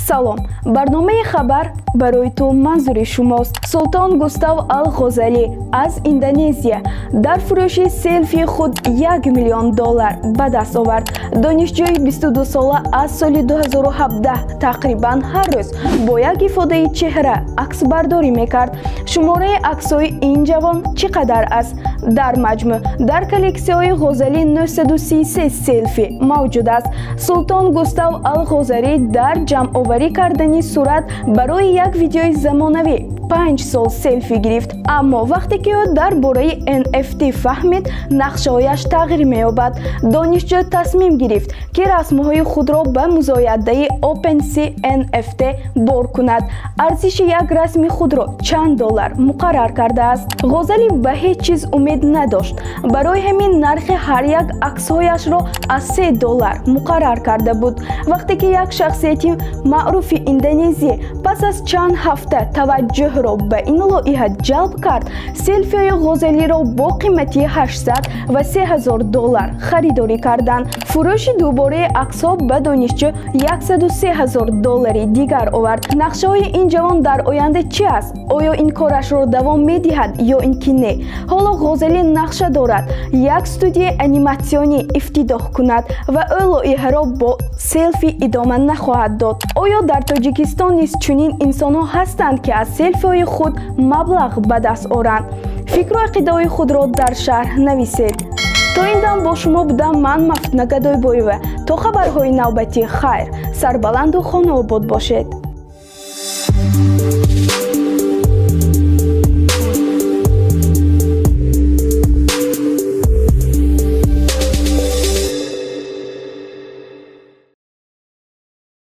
Салом, барномаи хабар барои ту манзури шумост. Султон Густав Ал-Ғозалӣ аз Индонезия дар фурӯши селфии худ 1 миллион доллар ба даст овард. Донишҷӯи 22-сола аз соли 2017 тақрибан ҳар рӯз бо як ифодаи чеҳра аксбардорӣ мекард. Шумораи аксҳои ин ҷавон чӣ қадар аст? Дар маҷмӯъ дар коллексияҳои Ғозалӣ 933 селфи мавҷуд аст. Султон Густав Ал-Ғозалӣ дар ҷамъоварӣ кардани сурат барои як видеои замонавӣ 5 сол селфи гирифт, аммо вақте ки ӯ дар бораи NFT фаҳмид, нақшаҳояш тағйир меёбад. Донишҷӯ тасмим гирифт, ки расмҳои худро ба музоядаи OpenSea NFT бор кунад. Арзиши як расми худро чанд доллар муқаррар кардааст? Ғозалӣ ба ҳеҷ чиз умед надошт, барои ҳамин нархи ҳар як аксҳояшро аз 3 доллар муқаррар карда буд. Вақте ки як шахсияти маъруфи индонезӣ пас аз чанд ҳафта таваҷҷӯҳро ба ин лоиҳа ҷалб кард, селфиҳои Ғозалиро бо қимати 800 ва 3000 доллар харидорӣ карданд. Фурӯши дубораи аксҳо ба донишҷӯ 103 ҳазор доллари дигар овард. Нақшаҳои ин ҷавон дар оянда чӣ аст? Оё ин корашро давом медиҳад ё ин ки не? Ҳоло Ғозалӣ нақша дорад як студияи аниматсионӣ ифтитоҳ кунад ва ӯ лоиҳаро бо селфи идома нахоҳад дод. Оё дар Тоҷикистон низ чунин инсонҳо ҳастанд, ки аз селфиҳои худ маблағ ба даст оранд? Фикру ақидаҳои худро дар шарҳ нависед. То ин дам бо шумо будам ман, Мафтуна Гадойбоева. То хабарҳои навбатӣ хайр, сарбаланду хонаобод бошед.